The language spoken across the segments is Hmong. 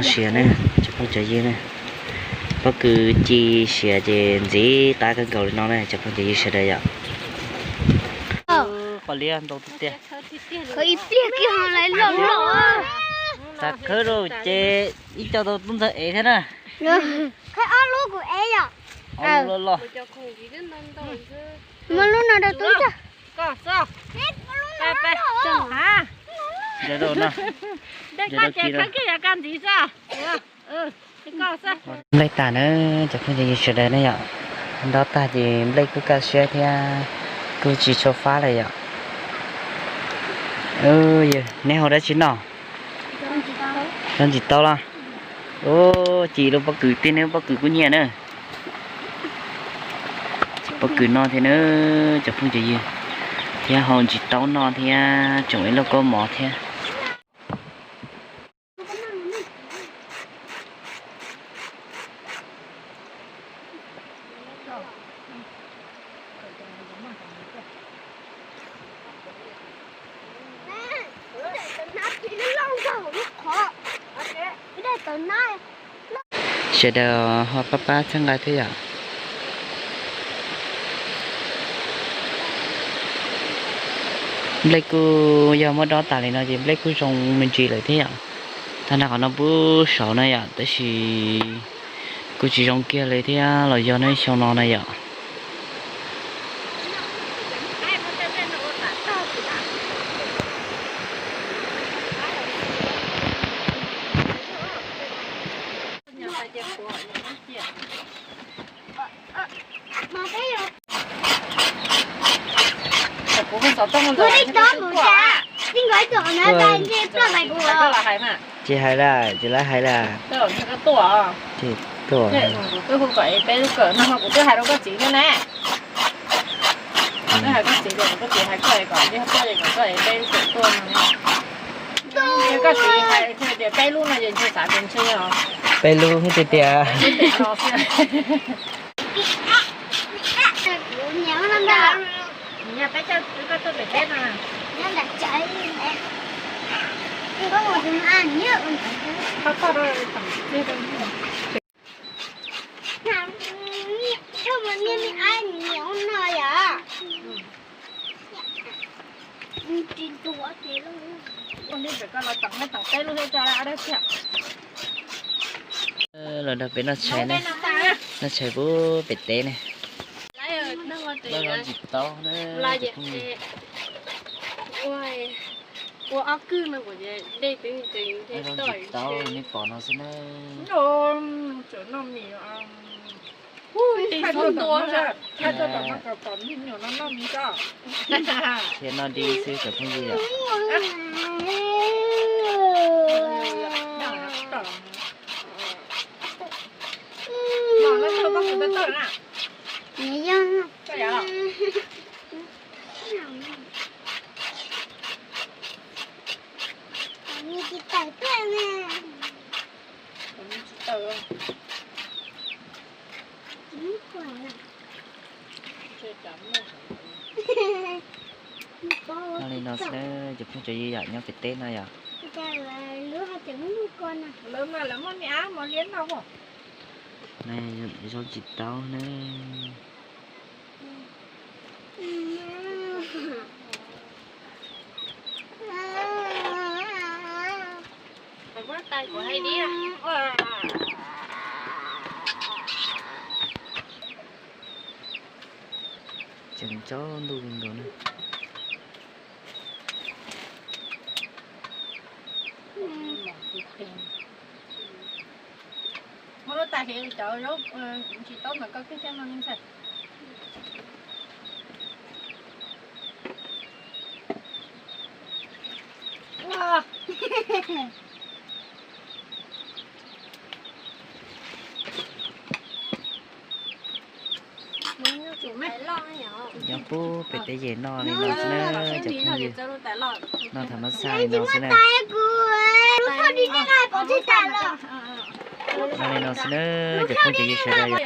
Siav ne, cov phooj cov ywg ne, pob kws ci siav ces ntxiv qab kawg nkaus li no ne cov phooj cov ywg sawv daws yom. Qos liab ntau tiag tiag. Ib pliag kiag ho lais loj loj. Txav khawb rau ces ib co tau tub ntxawg ev thiab na. Qhib ob lub kuv ev yom. Ob lub loj loj. Muab lub no rau tub ntxawg. Nplej tag na, cov phooj cov ywg sawv daws ne yom. Ntaus tag ces nplej kuj kaj siab thiab, kuj tsis tshua fab lawm yom. Yog neb haus dab tsi noj? Haus ntsis taub los? Ub, ci lub pob kws tiag, neb pob kws kuj nyiam na. Pob kws noj thiab na, cov phooj cov ywg, thiab haus ntsis taub noj thiab tsoom ib lauj kaub mov thiab. Sawv daws ho pab pab txhawb nqa thiab yom. Nplej kuj yog muab dob tas li no ces nplej kuj zoo me ntsis lawm thiab yom. Tag nrho qhov no puag saud na yom, tab sis kuj tsis zoo kiag li thiab los yog neb xyoo no na yom. Tsis hais lawm, tsis lawv hais lawm. Ces tuaj. Kuv twb hu kom ev peb lub kawm no, kuv twb hais rau koj txiv thiab ne. Twb hais koj txiv tias kom koj txiv hais koj kom yog tuaj ces kom koj ev peb lub kawm tuaj no. Yog koj txiv hais tias peb lub no ces ntshe xav tias ntshe yog peb lub tiag tiag. Los nrog peb noj tshais ne, noj tshais pub pem teb ne. Noj ntsis taub ne, ua ob kwj no, noj ntsis taub nej pom no xwb na. Thiab noj dig xwb cov phooj ywg yom. Noj li no xwb na, cov phooj cov ywg yom, nyob pem teb no yom. Lawv mas lawv muaj me ab mos liab no. Zoo tsis taub na. Tseem tsaus ntuj li nkaus na. Muab lub tais hliv cov zaub ntsis taub ntawm koj kiag thiab no ntxhais. Nyob pub pem teb ces noj li no xwb na cov phooj ywg. Noj thaum no xaj li no xwb na. Noj li no xwb na cov phooj cov ywg sawv daws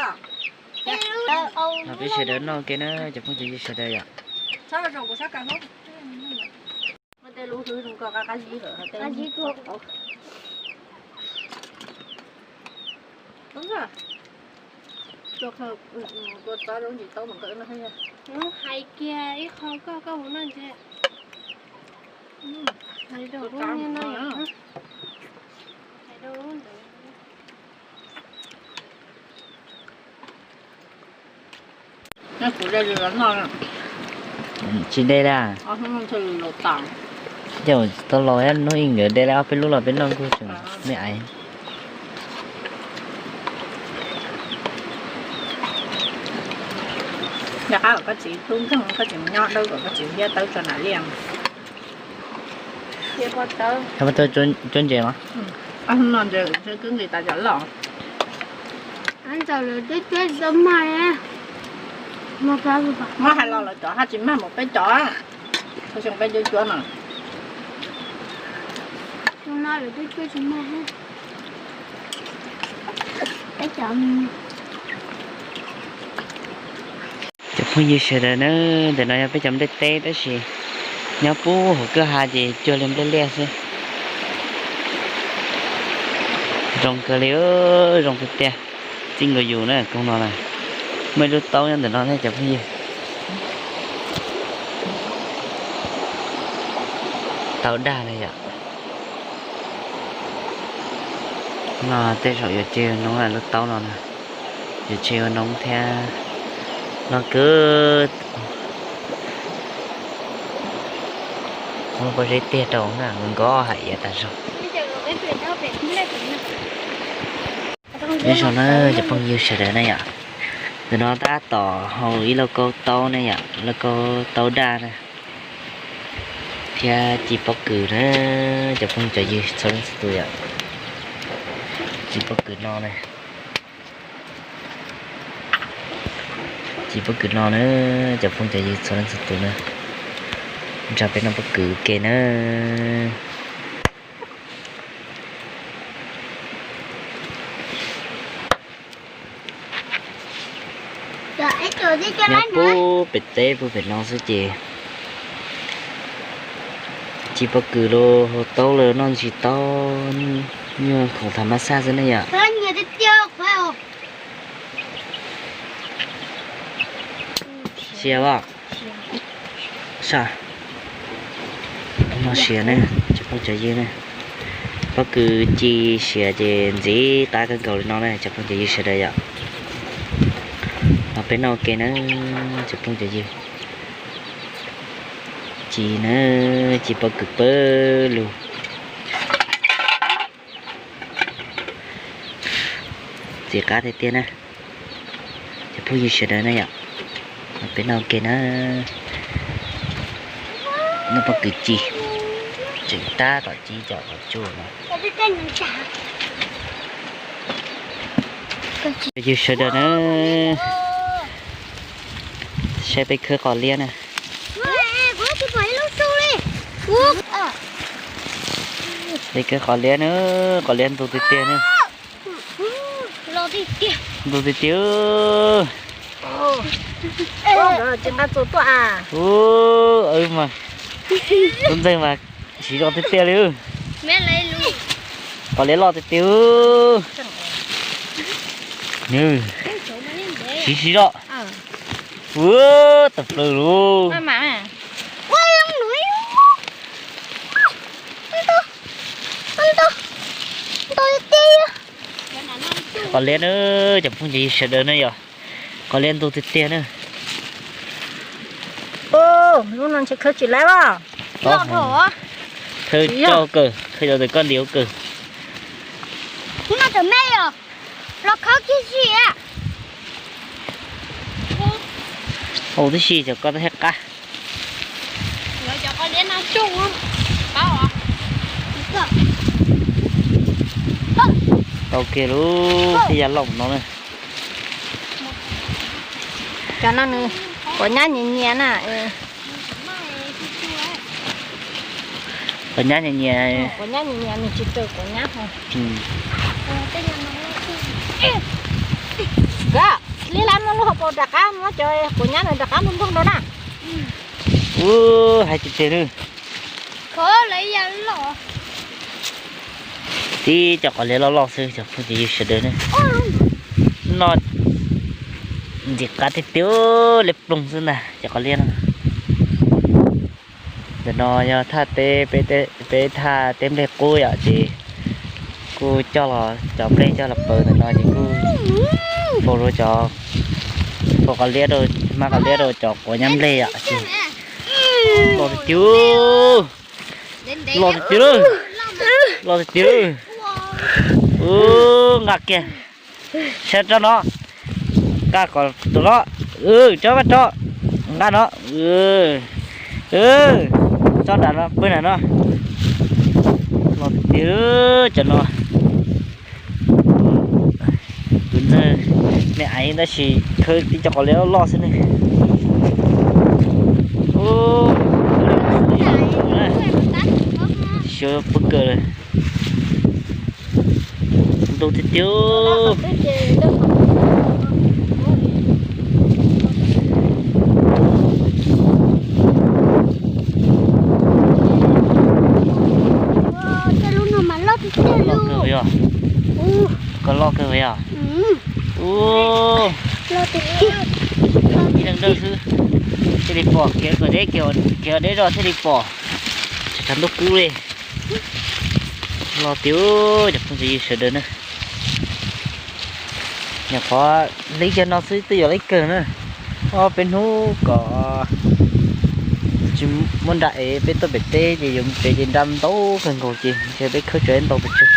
yom. Noj peb sawv daws noj ke na cov phooj cov ywg sawv daws yom. Sab zoo kuv sab ka hlob. Muab tej lub hlwb zoo koj qab qab zib lawm, qab zib tuaj. Tua txob zaub ntsis taub mas nkawd no. Hais kiag ib qho koj, koj mus noj ntses. Hais rau lub niag no yom. Hais rau lub ntawd. Tsis de li. Ces tau los hnub ib nkawd de li ob peb lub los peb noj nkuj tseem me aiv. Yog qab kom koj txiv tub nkeeg koj tseem nyob dawb kom koj txiv thiab tawb tso nam liaj. Yog pov tawb cuab ntses los? Ob hnub no ntses kwb nqis tas cov loj. Muab hais los lawv cov haj tsis mag mus peb cov, xyoo peb cuab cuab no. Cov phooj ywg sawv daws na, ntawm no yog peb cov nplej teb tab sis nyob puag hauv kwj ha ces cuag li nplej liaj xwb. Zoo kawg li, zoo tiag tiag. Txij nkaus yus na koog no na, muaj ib lub taub nyob ntawm no thiab cov phooj ywg. Taub daj na yom. No tej zaum yuav tseg noob lub taub no na, yuav tseg ua noob thiab. No kwv, muab pob zeb tiag rau na, nkos hais iav tas zog. Nyob zoo na cov phooj ywg sawv daws na yom, ntawm no tab tom hau ib lauj kaub taub ne yom, lauj kaub taub daj na, thiab ci pob kws na, cov phooj cov ywg txhua leej txhua tus yom, ci pob kws no na. Ci pob kws no na, cov phooj cov ywg txhua leej txhua tus na, nrog peb noj pob kws ua ke na. Nyob puag pem teb puag pem no xwb ces ci pob kws los hau taub los noj ntsis taub, nyuag khoom tham mab xaj xwb ne yom. Siav os. Saj, no siav ne, cov phooj cov ywg ne. Pob kws ci siav ces ntxim qab kawg nkaus li no ne cov phooj cov ywg sawv daws yom. Los peb noj ua ke na cov phooj cov ywg. Ci na, ci pob kws pawg lug. Ntxim qab tiag tiag na. Cov phooj ywg sawv daws na yom, peb noj ua ke na. Noj pob kws ci, tseem tab tom ci cov qhov tsua no. Phooj ywg sawv daws na, saib peb khawb qos liab na. Peb khawb qos liab na, qos liab ntug tiag tiag na. Ntug tiag tiag. Ub, mas tub ntxawg mas siv zog tiag tiag li. Qos liab loj tiag tiag. Nws siv siv zog. Ua tawm plaws lauj. Qos liab na, cov phooj ywg sawv daws na yom, qos liab ntug tiag tiag na. Lub no ntshe khawb tsis laib as. Khawb tau kawg, khawb tau tus koj nti ua kawg. Hau tib si cov koj thiaj qab. Tau kiag lub tib yam loj no na. Cov no nws quav nyab nyias nyias na. Quav nyab nyias nyias. Quav nyab nyias nyias, nws tsis raws quav nyab ho. Li lawv muab lub hauv paus rov qab, muab cov quav nyab no rov qab ntug ntug rau na. Ub, hais tiag tiag lawm. Tib cov qos liab loj loj xwb cov phooj ywg sawv daws ne. Noj ntxim qab tiag tiag, liab ploog xwb ntag cov qos liab no. Ntawm no yog thaj teb, peb thaj teb nplej qub yom, ces kuj coj los cov nplej coj los paws ntawm no ces kuj faus rau cov, faus qos liab rau, hmab qos liab rau cov quav nyab nplej yom ces los tiag tiag, los tiag tiag, los tiag tiag. Ub, nqa kiag. Saib roj no, nqa kom tus no, tso nqa roj, nqa no, tso nram no pw nram no. Los tiag cov no. Tus ntxawg me aiv tab sis khawb tib co qos liab loj xwb ne. Xyov pub kawg lawm. Ntau tiag tiag. Tej lub no mas loj tiag tiag li. Koj loj kawg yog. Ub, ib leeg dawj xwb thiaj li pom, khiav kom deb, khiav deb zog thiaj li pom. Tshav ntuj kub li. Los tiag cov phooj ywg sawv daws na. Nyuam qhuav hlib kiag no xwb twb yuav hlib kawg na. Ob peb hnub kom tsis muaj nra ev peb tuaj pem teb ces yuav pem ces nra ntau kawg nkaus ces ntshe peb khawb tsuas ntau pes tsawg.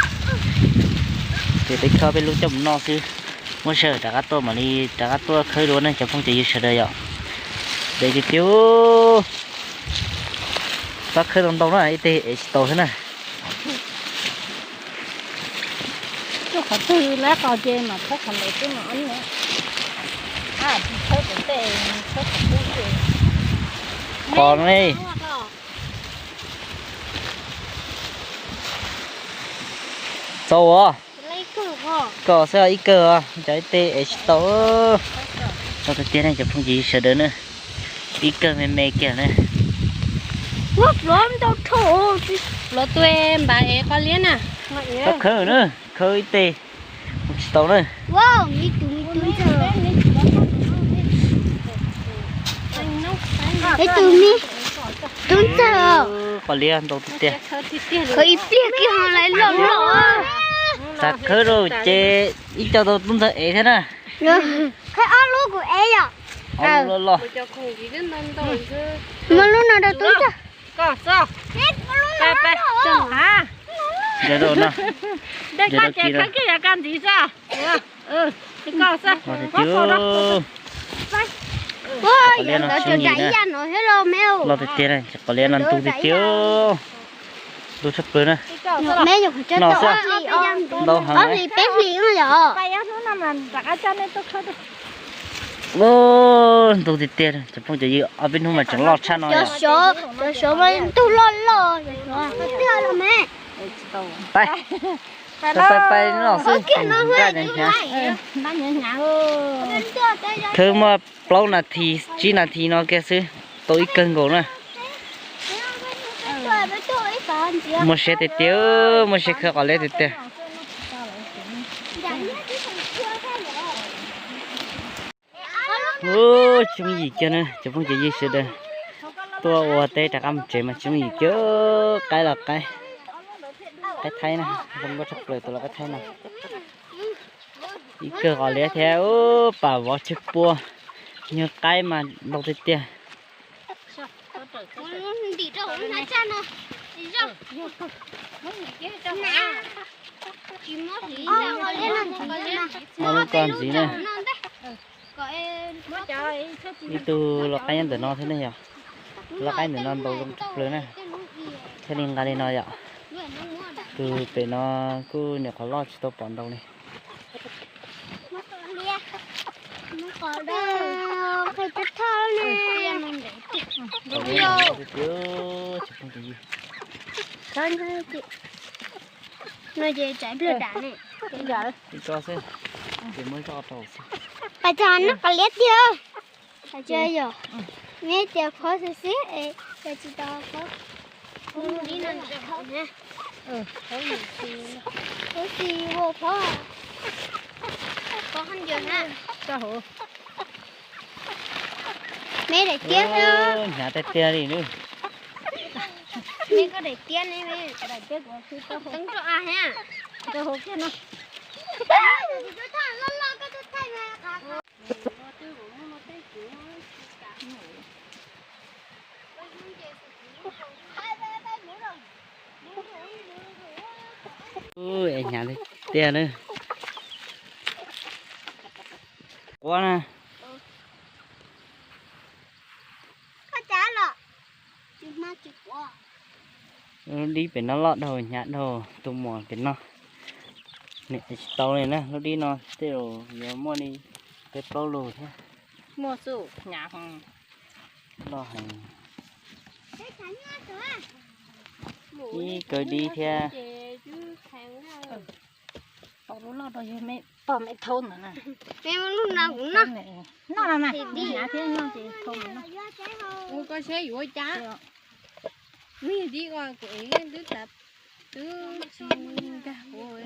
Ces peb khawb peb lub coj mus noj xwb. Muab sawv rov qab tuaj mam li rov qab tuaj khawb dua ne cov phooj cov ywg sawv daws yom. Deb tiag tiag. Pab khawb tau ntau na, ib teg ev tsis tau xwb na. Tsuj qhov twg lab qos ces mam khawb qhov ntawd xwb mas. Qos ne. Txaus os. Koj xwb ib kawg os, cov ib teg ev tsis tau. Txaus tiag tiag ne cov phooj ywg sawv daws na. Ib kawg me me kiag na. Ua pluav ntau dhau, pluav tus npav ev qos liab na. Txhob khawb na, khawb ib teg mus tsis tau na. Ib tug me tub ntxawg, qos liab ntau tiag tiag. Khawb ib pliag kiag ho lawv loj loj. Txav khawb rau ces ib co tau tub ntxawg ev thiab na. Khawb ob lub kuv ev yom. Ob lub loj loj. Muab lub no rau tub ntxawg. Ntawd rau no. Ntawd rau kis rau. Qos liab no tsis ntsim na. Loj tiag tiag na, qos liab no ntau tiag tiag. Ntau tshaj plaws na. No xwb, ntau heev. Ntau tiag tiag, cov phooj cov ywg, ob peb hnub mas tseem loj tshaj no yom. Cov xyov mas ntug loj loj. Pais, pais pais no xwb. Khawb muaj plaub nas this tsib nas this no kiag xwb tau ib kawg nkaus na. Muaj siab tiag tiag, muaj siab khawb qos liab tiag tiag. Ub, tsoom yim kiag na cov phooj cov ywg sawv daws, tuaj ua teb rov qab mus tsev mas tsoom yim kiag, qaib los qaib, qaib thaib na, zoo nkauj tshaj plaws tus los qaib thaib no. Ib kawg qos liab thiab, ub, pam vov tsawg pua, nyuag qaib mas ntau tiag tiag. Muaj lub koj ntxiv na. Ib tug los qaib nyob ntawm no thiab ne yog. Los qaib ntawm no ntau zoo tshaj plaws na. Thiaj li nqa li no yom. Tus pem no kuj nyuam qhuav loj tsis tau pom ntau li. Ib tsob xwb, ces muab zoj rau xwb. Pais txog noj qos liab tiag. Yog. Neb tias phob xwb xwb es yog tsis tau phob. Phob li no ntse hauv na. Phob xis ua phob. Phob hab ncas na. Neb daim tiab xwb. Hnyav tiag tiag li nawb. Neb koj daim tiab ne. Teeb rau a ha. Rau hauv kiag no. Hnyav tiag tiag na. Quav na. Dib pem no loj dhau, hnyav dhau, tus muam pem no. Nim tsis tau li na, lub dib no tej zaum yuav muaj li peb plaub lus thiab. Muaj xwb, hnyav heev. Loj heev. Ib kawg dib thiab. Tau lub loj rau yog me pog me thauj ntawd na. Lub no kuv noj. Noj los mas, hnyav thiab noj ces thauj mas noj. Ua koj saib yuav ua cas. Nws yog dib ko kuv ev twb tsis nkag huv.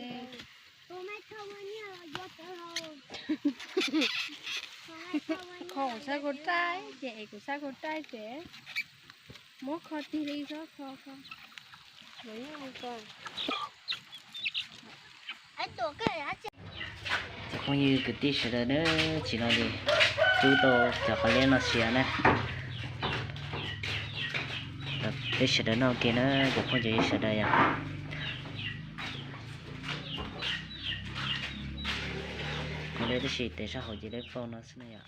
Kho kuv sab kua raib ces es kuv sab kua raib ces muab kho tig li xwb kho kho. Cov phooj ywg kwv tij sawv daws na, tam sim no ces rub tau cov qos liab no siav na. Peb sawv daws noj ua ke na cov phooj ywg sawv daws yom. Mus li tab sis tes sab hauv ces dawb paug no xwb na yom.